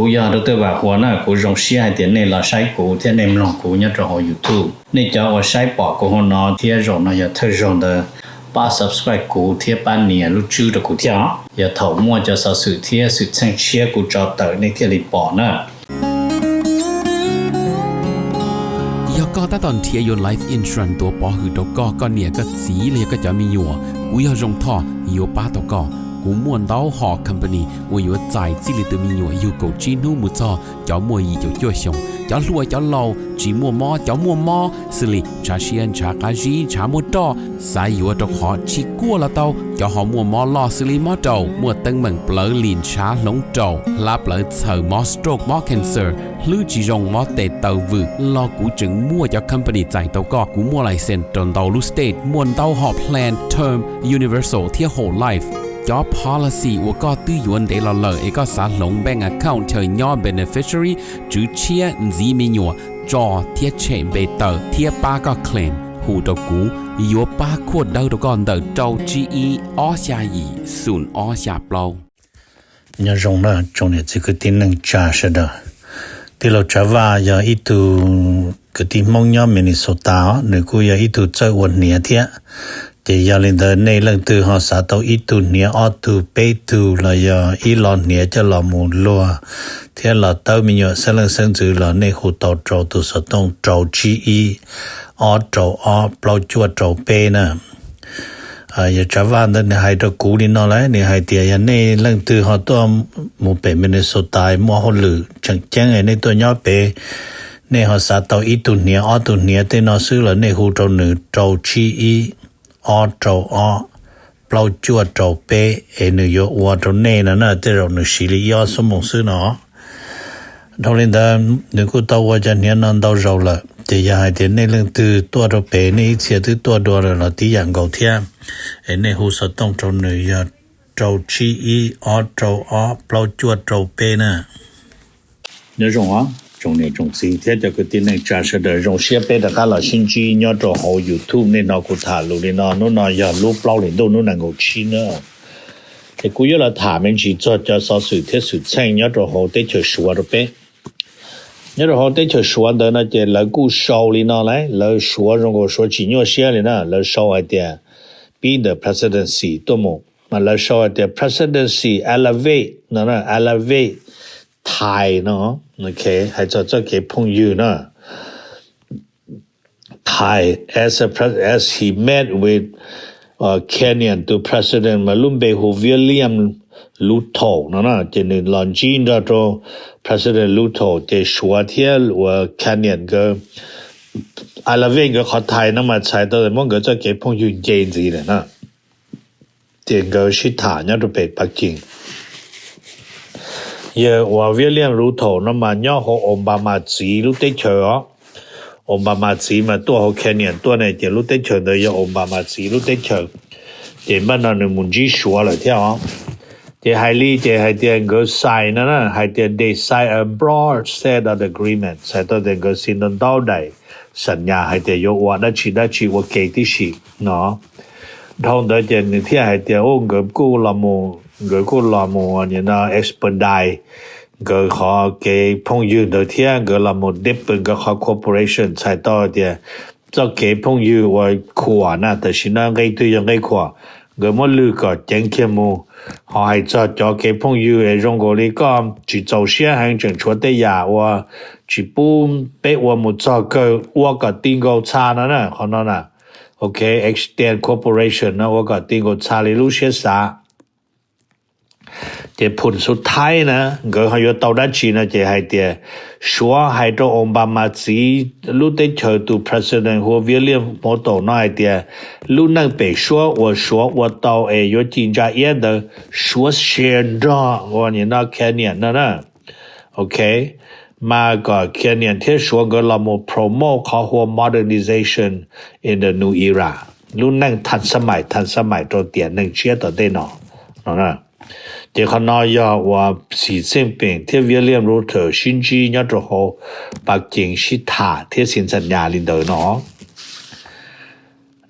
Kuv yog Doctor Vam Huas na, kuv zoo siab hais tias nej los saib kuv thiab nej mloog kuv nyob rau hauv YouTube. Nej cov uas saib pom kuv hauv no thiab zaum no yog thawj zaug ntawd, pab subscribe kuv thiab pab nias lub tswb rau kuv thiab os. Yog thaum muaj cov xov xwm thiab xwm txheej tshiab kuv tso tawm nej thiaj li pom na. Yog koj tab tom nrhiav yuav life insurance tuav pov hwm rau koj, koj niam koj txiv los yog koj cov me nyuam, kuv yog Zoo Thoj yuav pab tau koj. Kuv muaj ntau hom company uas yuav txais txij li tus me nyuam yug kaum tsib hnub mus txog cov muaj yim caum cuaj xyoos, cov hluas cov laus, tsis muaj mob cov muaj mob, xws li ntshav siab ntshav qab zib ntshav muaj roj, xav yuav rau qhov tsis kuaj los tau, cov ho muaj mob loj xws li mob raum, muaj teeb meem plawv lim ntshav hloov raum, hlab plawv txhaws, mob stroke mob cancer, hlwb tsis zoo mob tes taw vwm los kuv tseem muaj cov company txais tau koj. Kuv muaj license rau ntau lub state, muaj ntau hom plan term, universal thiab whole life. Cov policy uas koj twb yuav ntev los lawm es koj xav hloov bank account chaw nyob beneficiary, tswv tshiab, ntxiv me nyuam, tso thiab tshem npe tawm thiab pab koj claim, hu rau kuv, yuav pab khuaj dawb rau koj ntawm rau tsib ib ob xya yim xoom ob xya plaub. Nyob zoo na tsoom niam txiv kwv tij neej tsa sawv daws. Tij laug Tsav Vaj yog ib tug kwv tij Hmoob nyob Minnesota os, nws kuj yog ib tug txawj ua hniav thiab. Ces yog li ntawd nej leej twg ho xav tau ib tug hniav ob tug peb tug los yog ib lo hniav coj los mus luag thiab los tawb me nyuam xeeb leej xeeb ntxwv los nej hu tau rau tus xov tooj rau tsib ib ob rau ob plaub cuaj rau peb na. Yog Tsav Vaj ntawd nws hais rau kuv li no lawm, nws hais tias yog nej leej twg ho tuaj mus pem Minnesota muaj hauj lwm tseem ceeb nej tuaj nyob pem, nej ho xav tau ib tug hniav ob tug hniav tej no xwb los nej hu rau nws rau tsib ib ob rau ob plaub cuaj rau peb es nws yuav ua rau nej no na, tej zaum nws siv li ib ob xuab moos xwb no. Dhau li ntawd nws kuj tau ua cov hniav no ntau zaus lawm, ces yog hais tias nej leej twg tuaj rau pem nej ib txhia twb tuaj dua lawm los tib yam nkaus thiab, es nej hu xov tooj rau nws yog rau tsib ib ob rau ob plaub cuaj rau peb na. Nyob zoo os tsoom niam tsoom txiv thiab cov kwv tij neej tsa sawv daws, zoo siab peb rov qab los sib ntsib nyob rau hauv YouTube. Nej hnov kuv tham lus li no, hnub no yog lub plaub hlis ntuj hnub nees nkaum tsib na. Es kuv yuav los tham me ntsis txog cov xov xwm thiab xwm txheej nyob rau hauv teb chaws Suav rau peb. Nyob rau hauv teb chaws Suav ntawd no ces lawv kuj sau li no lauj, lawv Suav zoo nkaus Suav tsis nyuaj siab li na, lawv sau hais tias pib ntawm presidency tuaj mus, mas lawv sau hais tias presidency elevate no, elevate Thai no, hais txog txoj kev phooj ywg na. Thai as, as he met with Kenyan tus president mas lub npe hu William Ruto no na, ces nws los ntsib nrog rau president Ruto ces Suav thiab uas Kenyan nkawd, elevate nkawd qhov Thai no mas txhais tau muab nkawd txoj kev phooj ywg nce ntxiv lawm na. Ces nkawd sib tham nyob rau pem Pakiv. Yawg uas William Ruto no mas nyob hauv Obama txiv lub teb chaws os. Obama txiv mas tuaj hauv Kenyan tuaj ne, ces lub teb chaws ntawd yog Obama txiv lub teb chaws. Ces npaj no nws mus ntsib Suav lawm thiab os. Ces hais li ces hais tias nkawd sign no na, hais tias they sign a broad set of agreement, txhais tau tias nkawd xi ntau ntau daim xam nyas hais tias yuav ua dab tsi dab tsi ua ke tib si no. Dhau ntawd ces nws thiaj hais tias nkawd kuj los mus, nkawd kuj los mus expedite nkawd qhov kev phooj ywg ntawd thiab nkawd los mus deepen nkawd qhov cooperation, txhais tau tias txoj kev phooj ywg uas khuam na, tam sim no nqe twg yog nqe khuam, nkawd muab lwg kom ceev kiag mus. Ho hais txog cov kev phooj ywg es zoo nkaus li koj tsis txaus siab heev tseem tshuav tej yam uas tsis pub peb ua mus txog kawg, ua kom ti nkaus txha no na, qhov no na. Ok, extend cooperation no ua kom ti nkaus txha li lub siab xav. Ces phum xu thaib na, nkawd ho yuav tau dab tsi no ces hais tias Suav hais rau Obama txiv lub teb chaws tus president hu ua William Ruto no hais tias lub neej pem Suav uas Suav ua tau es yuav ci ntsa iab ntawd Suav share nrog ua ni no Kenyan no na. Ok, mas kom Kenyan thiab Suav nkawd los mus promote qhov hu ua modernization in the new era, lub neej than xab mais than xab mais rau tiam neeg tshiab tom ntej no. Ces qhov no yog uas Xi Jinping thiab William Ruto sib ntsib nyob rau hauv Pakiv sib tham thiab xi ntxas nyas li ntawd no.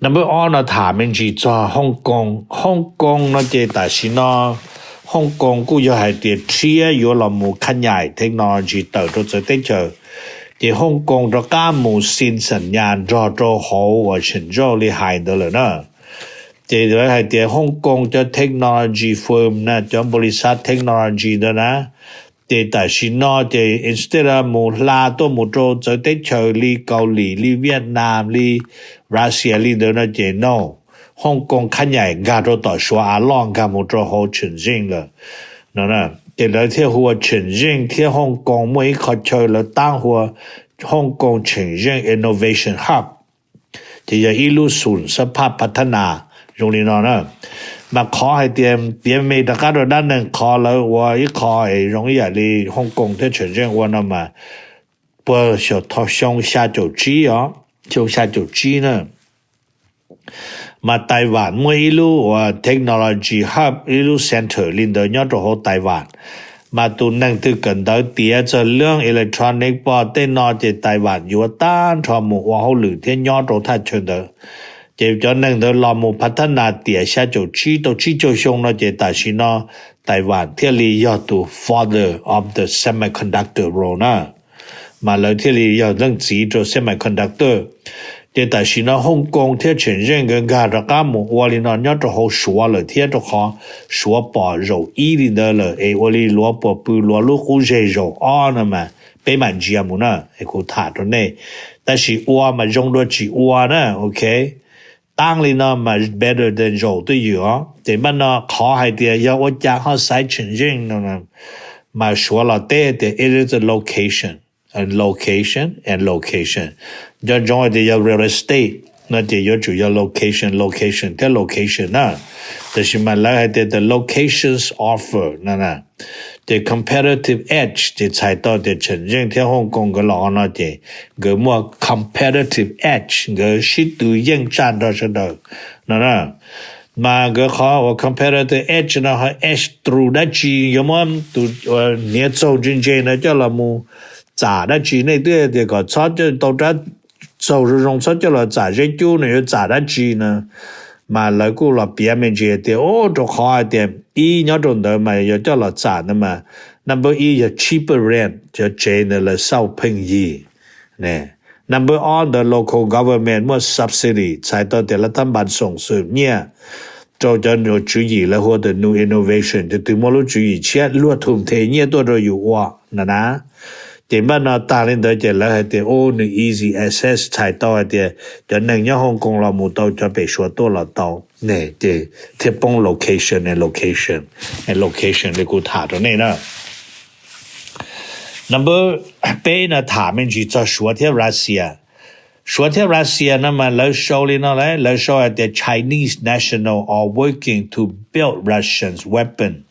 Number ob no tham me ntsis txog Hong Kong. Hong Kong no ces tam sim no Hong Kong kuj yog hais tias rhiab yuav los mus khab nyaim technology tawm rau txawv teb chaws. Ces Hong Kong rov qab mus sin xam nyas nrog rau hauv uas Shen Zhou li hais ntawd lawm na. Ces lawv hais tias Hong Kong cov technology firm na, cov npaum li xav technology ntawd na, ces tam sim no ces instead of mus hla tuaj mus rau txawv teb chaws li Kaus Lim, li Vietnam, li Russia li ntawd no ces no, Hong Kong khab nyaim nkag rau tom Suav av loj nkag mus rau hauv Shen Zhou lawm. Ces lawv thiaj hu ua Shen Zhou thiab Hong Kong muaj ib qho chaw lawv tab hu ua Hong Kong Shen Zhou Innovation Hub. Ces yog ib lub xum xab phaj phav thab nas zoo li no na. Mas qhov hais tias piav me rov qab rau dab neeg qhov lawv ua ib qho es zoo ib yam li Hong Kong thiab Shen Zhou ua no mas puag xyoo xya caum tsib os, xyoo xya caum tsib na. Mas Taiwan muaj ib lub uas technology hub, ib lub center li ntawd nyob rau hauv Taiwan. Mas tus neeg twg kawm ntawv tiav txog lub electronic poj tej no ces Taiwan yuav tag nrho mus ua hauj lwm thiab nyob rau thaj chaw ntawd. Ces cov neeg ntawd los mus phav thab nas tiam xya caum tsib tau tsib caug xyoo no ces tam sim no Taiwan thiaj li yog tus father of the semiconductor world na. Mas lawv thiaj li yog leej txiv rau semiconductor. Ces tam sim no Hong Kong thiab Shen Zhou nkawd nkag rov qab mus ua li no nyob rau hauv Suav lawm thiab, rau qhov Suav pom zaum ib li ntawd lawm es ua li luav puas pw luav lub qub zej zaum ob no mas peb mam ntsia mus na es kuv tham rau nej. Tab sis ua mas zoo dua tsis ua na, ok. Taab li no mas better than zaum twj ywm os. Ces npaj no qhov hais tias yog ua cas ho xaiv Shen Zhou no, mas Suav los teb tias it is a location, and location and location. Nco ntsoov hais tias yog real estate no ces yuav tsum yog location, location thiab location na. Tab sis mas lawv hais tias the locations offer no na. Ces competitive edge ces txhais tau tias Shen Zhou thiab Hong Kong nkawd los no ces nkawd muaj competitive edge, nkawd sib tw yeej tsaj nrog sawv daws no na. Mas nkawd qhov uas competitive edge no ho edge through dab tsi, yuav muab tus hniav txaug ntse ntse no coj los mus txam dab tsi? Nej twb tias kom txhob coj tau rab txaug zoo zoo, txhob coj los txam zeb cub no, yuav txam dab tsi no? Mas lawv kuj los piav me ntsis tias, o, rau qhov hais tias ib nyob rau ntawd mas yog coj los txam ntawd mas number ib yog cheaper rent, cov tsev ntawd lawv xauj pheej yig. Number ob ntawd local government muaj subsidy, txhais tau tias lawv tab npas xoom xwm nyiaj rau cov tswv yim lawv hu ua the new innovation, ces twg muaj lub tswv yim tshiab luag thum them nyiaj tuaj rau yus ua na na. Ces npaj no tag li ntawd ces lawv hais tias, o, nws easy access, txhais tau hais tias cov neeg nyob Hong Kong los mus tau, cov pem Suav tuaj los tau. Ces thiaj poob location and location and location li kuv tham rau nej na. Number peb no tham me ntsis txog Suav thiab Russia. Suav thiab Russia no mas lawv sau li no lawm, lawv sau hais tias Chinese national are working to build Russians weapon.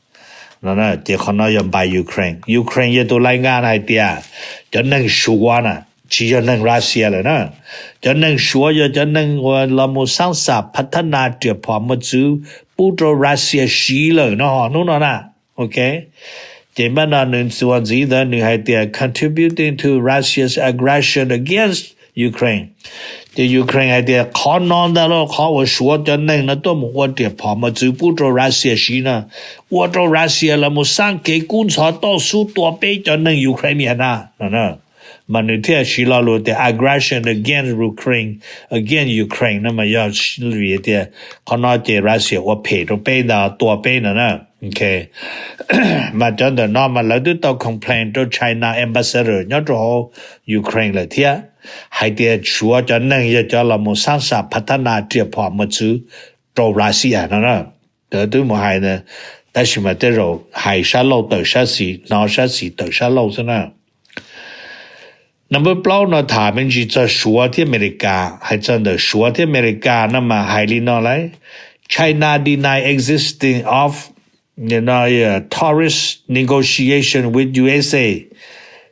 Ces qhov no yog npa Ukraine. Ukraine yog tus lais nkas hais tias cov neeg Suav na, tsis yog neeg Russia lawm na. Cov neeg Suav yog cov neeg uas los mus xaab xam phav thab nas riam phom mos txwv pub rau Russia siv lawm no ho hnub no na. Ok, ces npaj no nws txuas ntxiv ntawd nws hais tias contributing to Russia's aggression against Ukraine. Ces Ukraine hais tias qhov no ntag lauj, qhov uas Suav cov neeg no tuaj mus ua riam phom mos txwv pub rau Russia siv no, ua rau Russia los mus xaab kev kub ntxhov toj xub tua peb cov neeg Ukraine na. Mas nws thiaj siv lo lus tias aggression against Ukraine, against Ukraine no mas yog vim tias qhov no ces Russia ua phem rau peb ntag, tua peb no na. Mas cov ntawm no mas lawv twb tau complain rau China ambassador nyob rau hauv Ukraine lawm thiab, hais tias Suav cov neeg yog cov los mus xaab xam phav thab nas riam phom mos txwv rau Russia no na. Lawv twb mus hais, tab sis mas tej zaum hais sab laug tawm sab xis, hnov sab xis tawm sab laug xwb na. Number plaub no tham me ntsis txog Suav thiab Amelikas. Hais txog ntawm Suav thiab Amelikas no mas hais li no lawm, China deny existing of Tariff negotiation with U S A.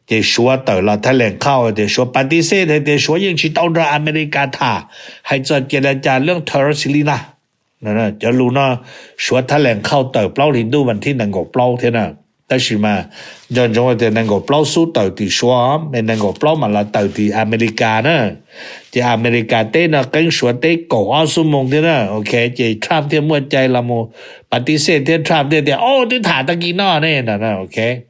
Ces Suav tawm los tha lees khauj tias Suav pa tis xej hais tias Suav yeej tsis tau nrog Amelikas tham hais txog cia li cas lub tariff li na. Cov lus no Suav tha lees khauj tawm plaub hlis ntuj vas thib nees nkaum plaub thiab na. Tab sis mas nco ntsoov tias nees nkaum plaub xub tawm tim Suav, nees nkaum plaub mas los tawm tim Amelikas na. Ces Amelikas teb no qeeb Suav teb kaum ob xuab moos thiab na. Ok, ces Trump thiaj muaj cai los mus Patisej thiab Trump thiaj tias, o, twb tham tag kis no ne, no, ok.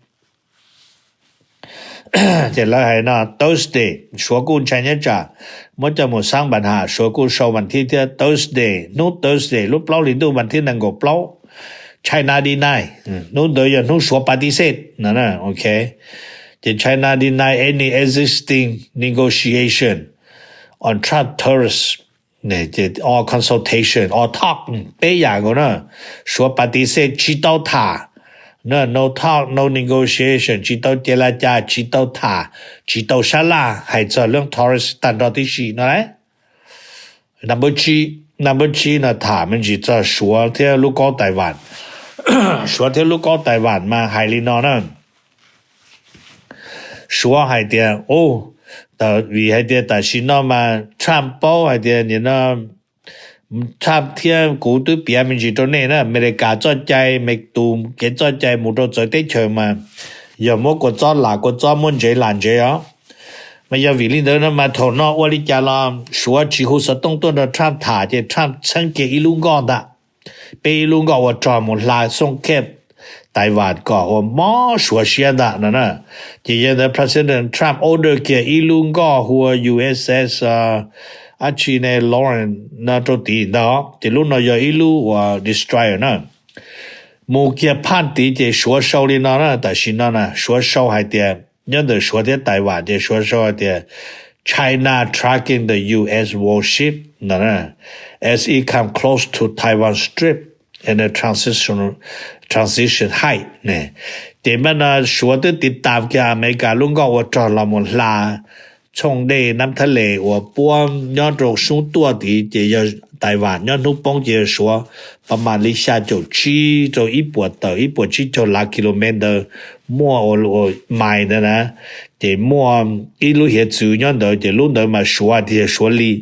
Ces lawv hais no Thursday, Suav kuj ntshai nyob tsam muab coj mus xaab npas ham, Suav kuj sau vas thib thiab Thursday, hnub Thursday lub plaub hlis ntuj vas thib nees nkaum plaub, China deny, hnub ntawd yog hnub Suav patisej no, ok. Ces China deny any existing negotiation on Trump tariffs or consultation or talk, peb yam nkaus na. Suav patisej tsis tau tham, no talk, no negotiation, tsis tau ces la cas, tsis tau tham, tsis tau sab laj hais txog lub tariff tag nrho tib si no lauj. Number tsib no tham me ntsis txog Suav thiab lub kaub Taiwan. Suav thiab lub kaub Taiwan mas hais li no na. Suav hais tias, vim hais tias tam sim no mas Trump paub hais tias nim no Trump thiab kuv twb piav me ntsis rau nej na, Amelikas txoj cai, me tus kev txoj cai mus rau txawv teb chaws mas yog muab kua txob lam kua txob, muab ntsev lam ntsev os. Mas yog vim li ntawd no mas thaum no ua li cas los Suav tsis hu xov tooj tuaj nrog Trump tham ces Trump txheeb kiag ib lub nkoj ntag, peb ib lub nkoj ua rog mus hla xooj khej Taiwan kom ua mob Suav siab ntag no na. Ces yog ntawd President Trump order kiag ib lub nkoj hu ua U S S, ab tsi ne, Lawrence no rau tid ntag, ces lub no yog ib lub uas destroyer na. Mus kiag phaj tid ces Suav sau li no na, tam sim no na Suav sau hais tias nyob ntawm Suav thiab Taiwan ces Suav sau hais tias China tracking the U S warship no as it come close to Taiwan Strait in a transition, transition height ne. Ces npaj no Suav twb tiv tam kiag Amelikas lub nkoj ua rog los mus hla txhooj dej Nab Thab Les uas puab nyob rau sub tuaj tid ces yog Taiwan, nyob hnub poob ces yog Suav, pas mas li xya caum tsib rau ib puas tawm ib puas tsib caug lav kilomev ntawd muaj ua mais ntawd na. Ces muaj ib lub hiav txwv nyob ntawd ces lub ntawd mas Suav tias yog Suav li,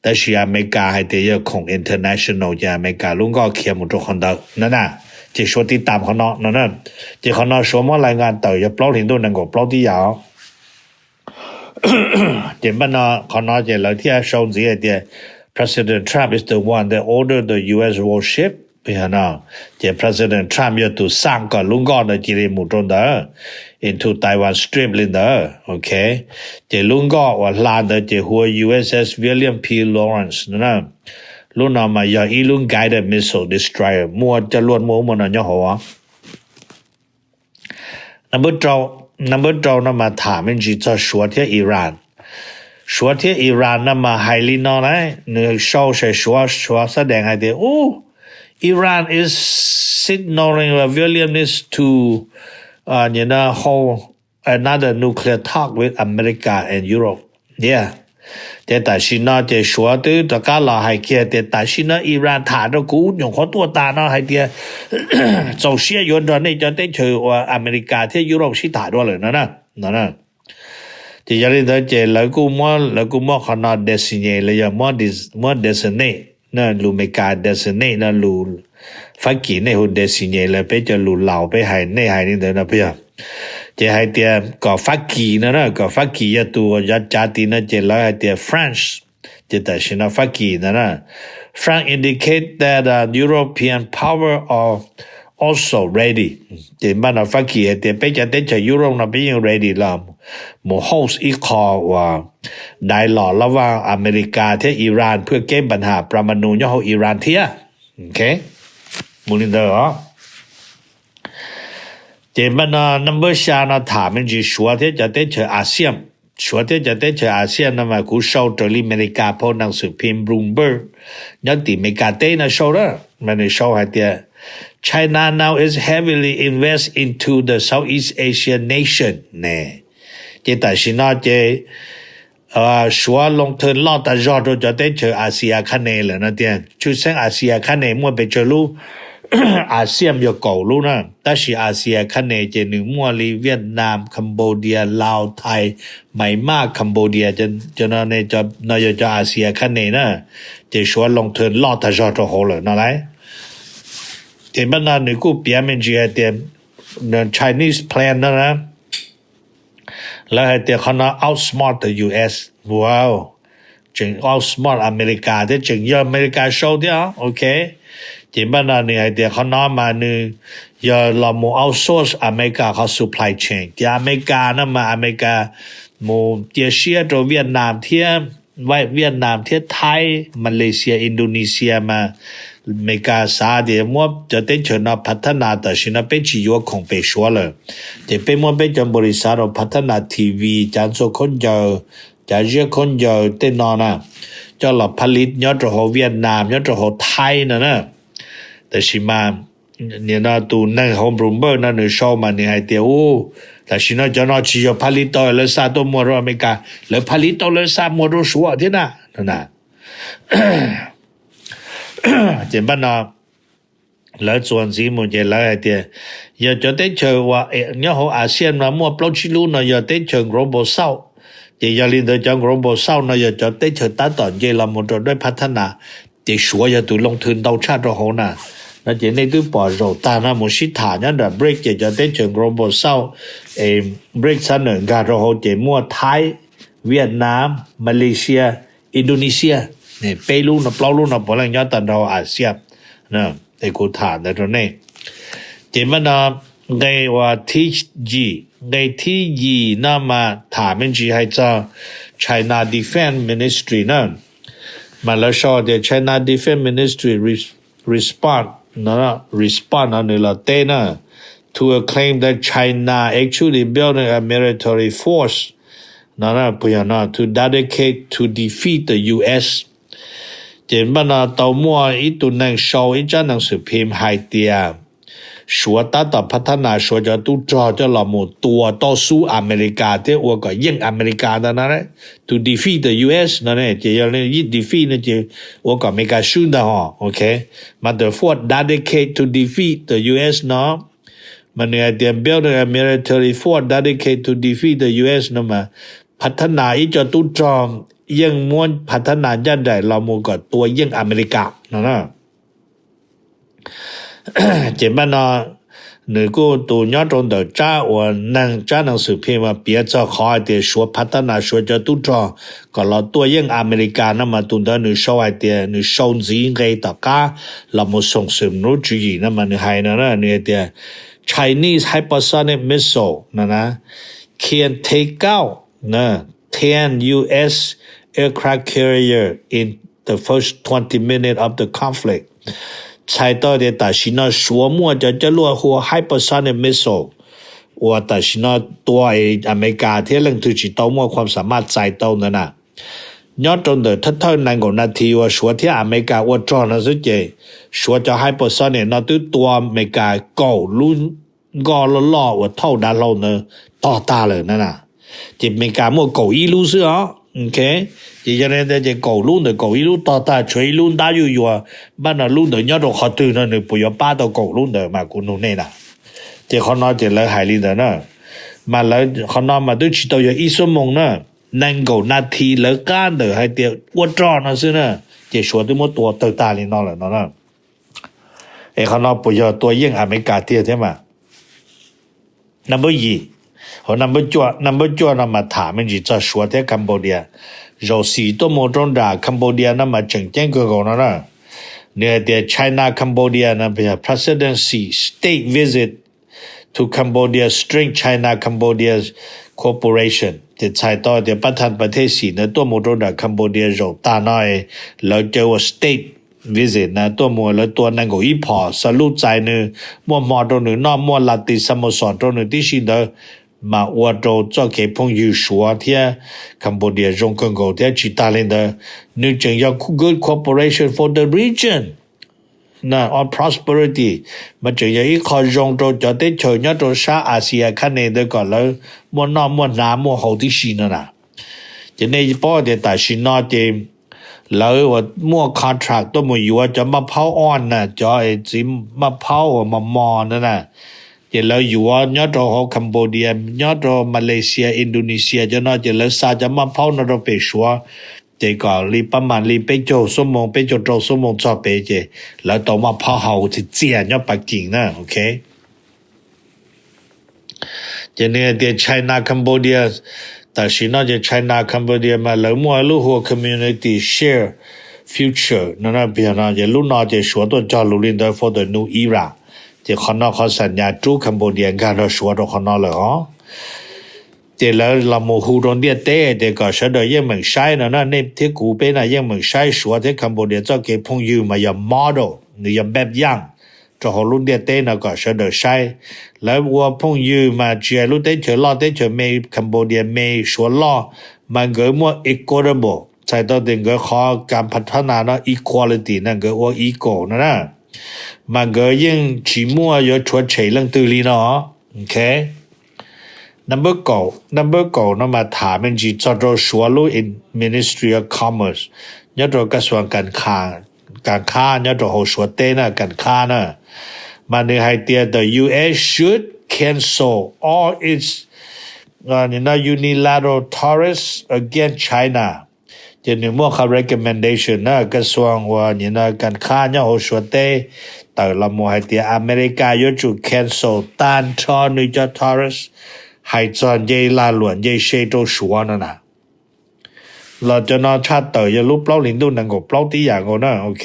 tab sis Amelikas hais tias yog khoom international ces Amelikas lub nkoj khiav mus rau qhov ntawd no na. Ces Suav tiv tam qhov no no na. Ces qhov no Suav muab lais nkas tawm yog plaub hlis ntuj nees nkaum plaub tib yam os. Ces npaj no qhov no ces lawv thiaj sau ntxiv hais tias President Trump is the one that ordered the U S warship no. Ces President Trump yog tus xaj kom lub nkoj ntawd cia li mus rau ntawd, into Taiwan Strait li ntawd, ok. Ces lub nkoj uas hla ntawd ces hu ua U S S William P. Lawrence no na. Lub no mas yog ib lub guided missile destroyer, muaj coj luaj muaj ub muaj no nyob hauv. Number rau no mas tham me ntsis txog Suav thiab Iran. Suav thiab Iran no mas hais li no na, nws sau saum Suav, Suav xab dees hais tias, u, Iran is signaling a willingness to, uh, you know, hold another nuclear talk with America and Europe. Yeah. Ces tam sim no ces Suav twb rov qab los hais kiag tias tam sim no Iran tham rau kuv nyuam qhuav tuaj tas no hais tias txaus siab yuav nrog nej cov teb chaws uas Amelikas thiab Europe sib tham dua lawm no na. Ces yog li ntawd ces lawv kuj muab, lawv kuj muab qhov no designate los yog muab designate, lus Amelikas designate no lus Fab Kis nej hu designate los peb cov lus Laus peb hais nej hais li ntawd no peb yog. Ces hais tias kom Fab Kis no na, kom Fab Kis yog tus uas cav tid no ces lawv hais tias France. Ces tam sim no Fab Kis ntawd na, France indicate that, uh, European power are also ready. Ces npaj no Fab Kis hais tias peb cov teb chaws Europe no peb yeej ready los mus host ib qho uas dialogue los vaj Amelikas thiab Iran phwj kev npa ham pramanu nyob hauv Iran thiab. Mus li ntawd os. Ces npaj no number xya no tham me ntsis Suav thiab cov teb chaws ASEAN. Suav thiab cov teb chaws ASEAN no mas kuv sau raws li Amelikas phau Hnav Xwm Phim Bloomberg nyob tim Amelikas teb no sau na, mas nws sau hais tias China now is heavily invest into the Southeast Asian nation ne. Ces tam sim no ces Suav loo thawj loj tas zog rau cov teb chaws Asia Khab Ne lawm no tiag. Tshwj xeeb Asia Khab Ne muaj pes tsawg lub, ASEAN yog kaum lub na, tab sis Asia Khab Ne ces nws muaj li Vietnam, Cambodia, Laos, Thai, Myanmar, Cambodia, cov no yog cov Asia Khab Ne na. Ces Suav loo thawj loj tas zog rau hauv lawm no lauj. Ces npaj no nws kuj piav me ntsis hais tias Chinese plan no na, lawv hais tias qhov no outsmart the U S. Wow, tseem outsmart Amelikas thiab, tseem yog Amelikas sau thiab, ok. Ces npaj no nws hais tias qhov no mas nws yog los mus outsource Amelikas qhov supply chain, ces Amelikas no mas Amelikas mus cia siab rau Vietnam thiab, Vietnam thiab Thaib, Malaysia, Indonesia mas Amelikas xav tias muab cov teb chaws no phav thab nas, tam sim no peb tsis yuav khoom pem Suav lawm, ces peb muab peb cov npaum li xav rau phav thab nas, T V, cav ntxhua khaub ncaws, cav ziab khaub ncaws tej no na, coj los phav li nyob rau hauv Vietnam, nyob rau hauv Thaib no na. Tam sim mas nim no tus neeg hauv Bloomberg no nws sau mas nws hais tias u, tam sim no cov no tsis yog phav li tau lawv xa tuaj muag rau Amelikas, lawv phav li tau lawv xa muag rau Suav thiab na. Ces npaj no lawv txuas ntxiv mus ces lawv hais tias yog cov teb chaws uas nyob hauv ASEAN no muaj plaub tsib lub no yog teb chaws Global South. Ces yog li ntawd cov Global South no yog cov teb chaws tab tom nce los mus rau dej phav thab nas, ces Suav yog tus loo thw ntau tshaj rau hauv na. No ces nej twb pom zaum tag no mus sib tham nyob nram BRICS ces cov teb chaws Global South, BRICS xab nawm nkag rau hauv ces muaj Thaib, Vietnam, Malaysia, Indonesia, peb lub no plaub lub no puav leej nyob tag nrho ASEAN. Es kuv tham ntawd rau nej. Ces npaj no nqe uas thib yim, nqe thib yim no mas tham me ntsis hais txog China Defense Ministry na. Mas lawv sau tias China Defense Ministry respond, respond no nws los teb na, to a claim that China actually building a military force no, puas yog no, to dedicate to defeat the U S. Ces npaj no tau muaj ib tug neeg sau ib tsab neeg xwm phim hais tias Suav tab tom phav thab nas Suav cov tub rog coj los mus tua tau xub Amelikas thiab ua kom yeej Amelikas ntag no, to defeat the U S no. Ces yog defeat no ces ua kom Amelikas swb ntag ho, ok. Mas the force dedicate to defeat the U S no, mas nws hais tias building a military force dedicate to defeat the U S no mas phav thab nas ib co tub rog yeej muab phav thab nas ncaj nraim los mus kom tua yeej Amelikas no. Ces npaj no nws kuj tus nyob rau ntawm tsab uas neeg tsab neeg xwm phim mas piav txog qhov hais tias Suav phav thab nas Suav cov tub rog kom los tua yeej Amelikas no mas tus ntawd nws sau hais tias nws sau ntxiv nqe tom qab los mus xoom xwm lub tswv yim no mas nws hais no, nws hais tias Chinese hypersonic missile no can take out ten U S aircraft carrier in the first twenty minutes of the conflict. Txhais tau tias tam sim no Suav muaj cov coj luaj hu ua hypersonic missile uas tam sim no tua Amelikas thiab leej twg tsis tau muaj khuam xa maj txais tau ntawd na. Nyob rau ntawm thawj thawj nees nkaum nas this uas Suav thiab Amelikas ua rog no xwb ces Suav cov hypersonic no twb tua Amelikas kaum lub nkoj loj loj uas thauj dav hlau ntawd tog tag lawm na. Ces Amelikas muaj kaum ib lub xwb os. Ces yog li ntawd ces kaum lub ntawm kaum ib lub tog tag, tshuav ib lub ntab yuj yuas, npaj no lub ntawd nyob rau qhov twg no nws puas yuav pab tau kaum lub ntawd mas kuv nug nej na. Ces qhov no ces lawv hais li ntawd na. Mas lawv qhov no mas twb tsis tau yog ib xuab moos na, nees nkaum nas this lawv qab ntawm hais tias ua rog no xwb na, ces Suav twb muab tua tawg tag li no lawm no na. Es qhov no puas yog tua yeej Amelikas tiag thiab mas? Number yim, hauv number cuaj no mas tham me ntsis txog Suav thiab Cambodia. Zaum Xi tuaj mus rau nram Cambodia no mas tseem ceeb kawg nkaus no na. Nws hais tias China Cambodia no yog President Xi state visit to Cambodia strength China Cambodia cooperation. Ces txhais tau tias pab thas pas thej Xi ntawd tuaj mus rau nram Cambodia zaum tag no, lawv caw ua state visit na, tuaj mus lawv tua nees nkaum ib phom xa lub txais nws, muaj hmo rau nws noj, muaj la ti xa mus xom rau nws tib si ntawd, mas ua rau txoj kev phooj ywg Suav thiab Cambodia zoo kawg nkaus thiab tsis tag li ntawd, nws tseem yog good cooperation for the region on prosperity, mas tseem yog ib qho zoo rau cov teb chaws nyob rau sab Asia khab ne ntawd kom lawv muaj noj muaj hnav muaj haus tib si no na. Ces nej paub tias tam sim no ces lawv uas muaj contract tuaj mus yuav cov maj phaub on na, cov txiv maj phaub uas mos mos na na, ces lawv yuav nyob rau hauv Cambodia, nyob rau Malaysia, Indonesia cov no ces lawv xa cov maj phaub no rau pem Suav, ces kom li pab mas li peb caug xuab moos, peb caug rau xuab moos txog pem ces lawv tau maj phaub haus txias txias nyob Pas Kis na, ok. Ces nws hais tias China Cambodia, tam sim no ces China Cambodia mas lawv muaj lub hu ua community share future no, ces lub no ces Suav tuaj cog lus li ntawd for the new era. Ces qhov no qhov xam nyas rub Cambodia nkag nrog Suav rau qhov no lawm os. Ces lawv los mus hu rau ntiaj teb tias kom sawv daws yeej meem saib no na, nej thiab kuv peb na yeej meem saib Suav thiab Cambodia txoj kev phooj ywg mas yog model, nws yog npaj yaj rau hauv lub ntiaj teb no kom sawv daws saib. Lawv ua phooj ywg mas tsis hais lub teb chaws loj teb chaws me, Cambodia me Suav loj, mas nkawd muaj equitable, txhais tau tias nkawd qhov kas pha thab nas no equality na, nkawd ua equal no na, mas nkawd yeej tsis muaj yuav rhuav tshem leej twg li no. Ok, number kaum, number kaum no mas tham me ntsis txog rau Suav lub Ministry of Commerce nyob rau kas xuas kas khab nyob rau hauv Suav teb na, kas khab na, mas nws hais tias the U S should cancel all its unilateral tariffs against China. Ces nws muaj qhov recommendation na, kas xuas uas kas khab nyob hauv Suav teb tawm los mus hais tias Amelikas yuav tsum cancel tag nrho nws cov tariffs, hais txog nce lag luam nce se rau Suav no na. Los cov no tshaj tawm yog lub plaub hlis ntuj nees nkaum plaub tib yam nkaus na, ok.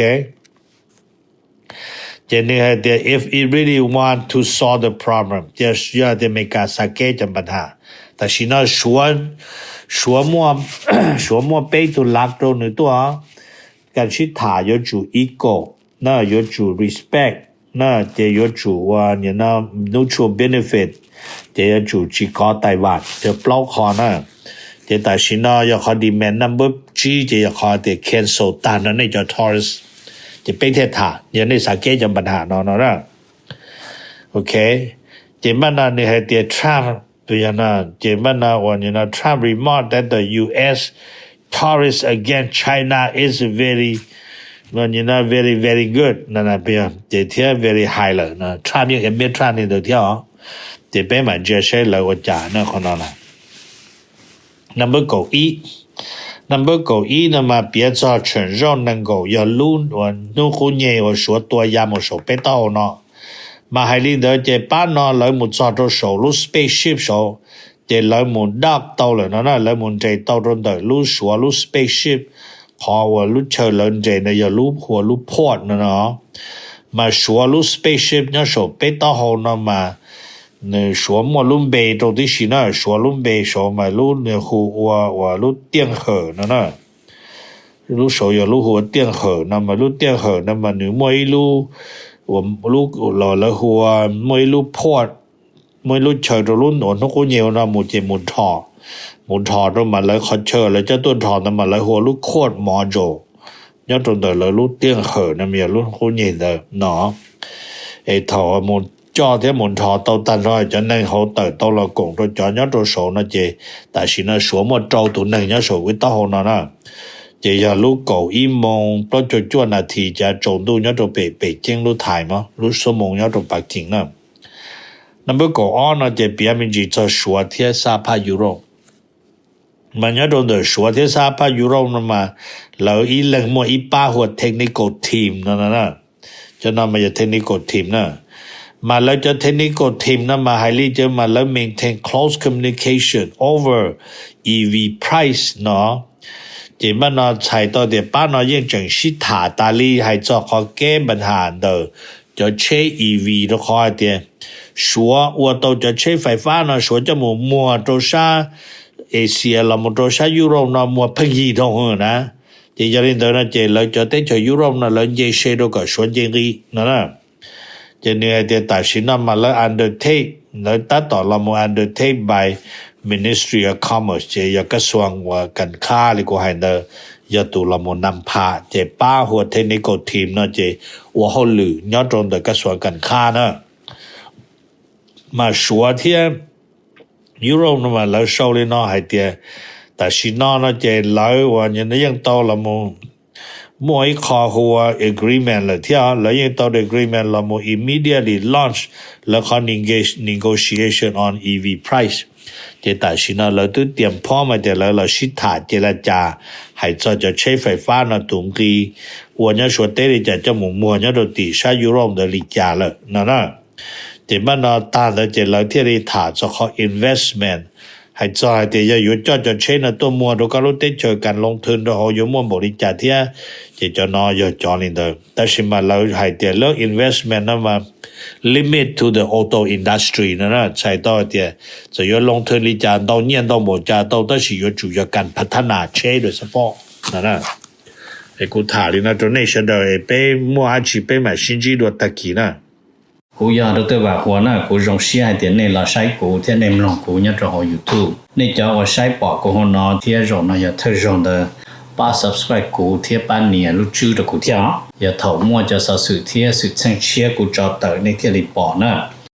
Ces nws hais tias if it really want to solve the problem, ces yog tias Amelikas xav keb cov npa nham, tam sim no Suav, Suav muaj peb tug lav rau nws tuaj, kas sib tham yuav tsum equal na, yuav tsum respect na, ces yuav tsum ua mutual benefit, ces yuav tsum tsis kov Taiwan, cov plaub qho na. Ces tam sim no yog qhov demand number tsib ces yog qhov tias cancel tag nrho nej cov tariffs, ces peb thiaj tham, yog nej xav keb cov npa nham no no na. Ok, ces npaj no nws hais tias Trump, ces npaj no uas Trump remarked that the U S tariffs against China is very, very, very good, ces thiab very high lawm. Trump yeej admit Trump li ntawd thiab os. Ces peb mam ntsia seb lawv ua cas na qhov no na. Number kaum ib, number kaum ib no mas piav txog tseem zaug nees nkaum yog lub uas hnub qub nyeg uas Suav tua ya mus saum peb taub hau no. Mas hais li ntawd ces pab no lawv mus txog rau saum lub spaceship saud, ces lawv mus dab tau lawm no na, lawv mus nres tau rau ntawm lub Suav lub spaceship, qhov uas lub chaw lawv nres no yog lub hu ua lub port no no. Mas Suav lub spaceship nyob saum peb taub hau no mas nws Suav muaj lub npe rau tib si na, Suav lub npe saud mas lub nws hu ua uas lub tiaj hawm no na. Lub saud yog lub hu ua tiaj hawm no mas lub tiaj hawm no mas nws muaj ib lub, lub lawv hu ua, muaj ib lub port, muaj ib lub chaw rau lub uas hnub qub nyeg no mus ces mus dhos, mus dhos rau mas lawv qhov chaw lawv coj tuaj dhos ntawd mas lawv hu ua lub court module. Nyob rau ntawm lawv lub tiaj hawm no mas yog lub hnub qub nyeg ntawd no. Es thaum mus coj thiab mus nrho tau tag nrho cov neeg hauv tawm tau los koom rau cov nyob rau saud no ces tam sim no Suav muaj rau tus neeg nyob saum ib taub hau no na. Ces yog lub kaum ib moos plaub caug cuaj nas this cav tsaus ntuj nyob rau pem Pekín lub thaiv mog, lub xuab moos nyob rau Pekín na. Number kaum ob no ces piav me ntsis txog Suav thiab sab phab Europe. Mas nyob rau ntawm Suav thiab sab phab Europe no mas lawv ib leeg muaj ib pab hu ua technical team no na. Cov no mas yog technical team na. Mas lawv cov technical team no mas hais li cas mas lawv maintain close communication over E V price no. Ces npaj no txhais tau tias pab no yeej tseem sib tham tas li hais txog qhov keb npa nham ntawm cov tsheb E V rau qhov hais tias Suav ua tau cov tsheb fais fab no Suav coj mus muag rau sab Asia los mus rau sab Europe no muag pheej yig dhau hwv na. Ces yog li ntawd no ces lawv cov teb chaws Europe no lawv nce se rau kom Suav nce nqi no na. Ces nws hais tias tam sim no mas lawv undertake, lawv tab tom los mus undertake by Ministry of Commerce, ces yog kas xuas uas kas khab li kuv hais ntawd yog tus los mus nam pham, ces pab hu ua technical team no ces ua hauj lwm nyob rau ntawm kas xuas kas khab na. Mas Suav thiab Europe no mas lawv sau li no hais tias tam sim no no ces lawv uas yeej tau los mus muaj ib qho hu ua agreement lawm thiab, lawv yeej tau agreement los mus immediately launch lawv qhov negotiation on E V price. Ces tam sim no lawv twb tias phob mas tias lawv los sib tham ces la cas hais txog cov tsheb fais fab no tus nqi ua nyob Suav teb li cas coj mus muag nyob rau tim sab Europe ntawd li cas lawm no na. Ces npaj no tag ntawd ces lawv thiaj li tham txog qhov investment, Hais txog hais tias yog yuav coj cov tsheb no tuaj muag rau koj lub teb chaws kas loo thwv rau hauv yuav muaj npaum li cas thiab, ces cov no yog cov li ntawd. Tab sis mas lawv hais tias lawv investment no mas limit to the auto industry no, txhais tau hais tias txawm yuav loo thwv li cas ntau nyiaj ntau npaum cas tau, tab sis yuav tsum yog kas phav thab nas tsheb rau xab poj no. Es kuv tham li no rau nej sawv daws es peb muaj dab tsi peb mam sib ntsib dua tag kis na. Kuv yog Dr. Vam Huas na, kuv zoo siab hais tias nej los saib kuv thiab nej mloog kuv nyob rau hauv YouTube. Nej cov uas saib pom kuv hauv no thiab zaum no yog thawj zaug ntawd, pab subscribe kuv thiab pab nias lub tswb rau kuv thiab os. Yog thaum muaj cov xov xwm thiab xwm txheej tshiab kuv tso tawm nej thiaj li pom na.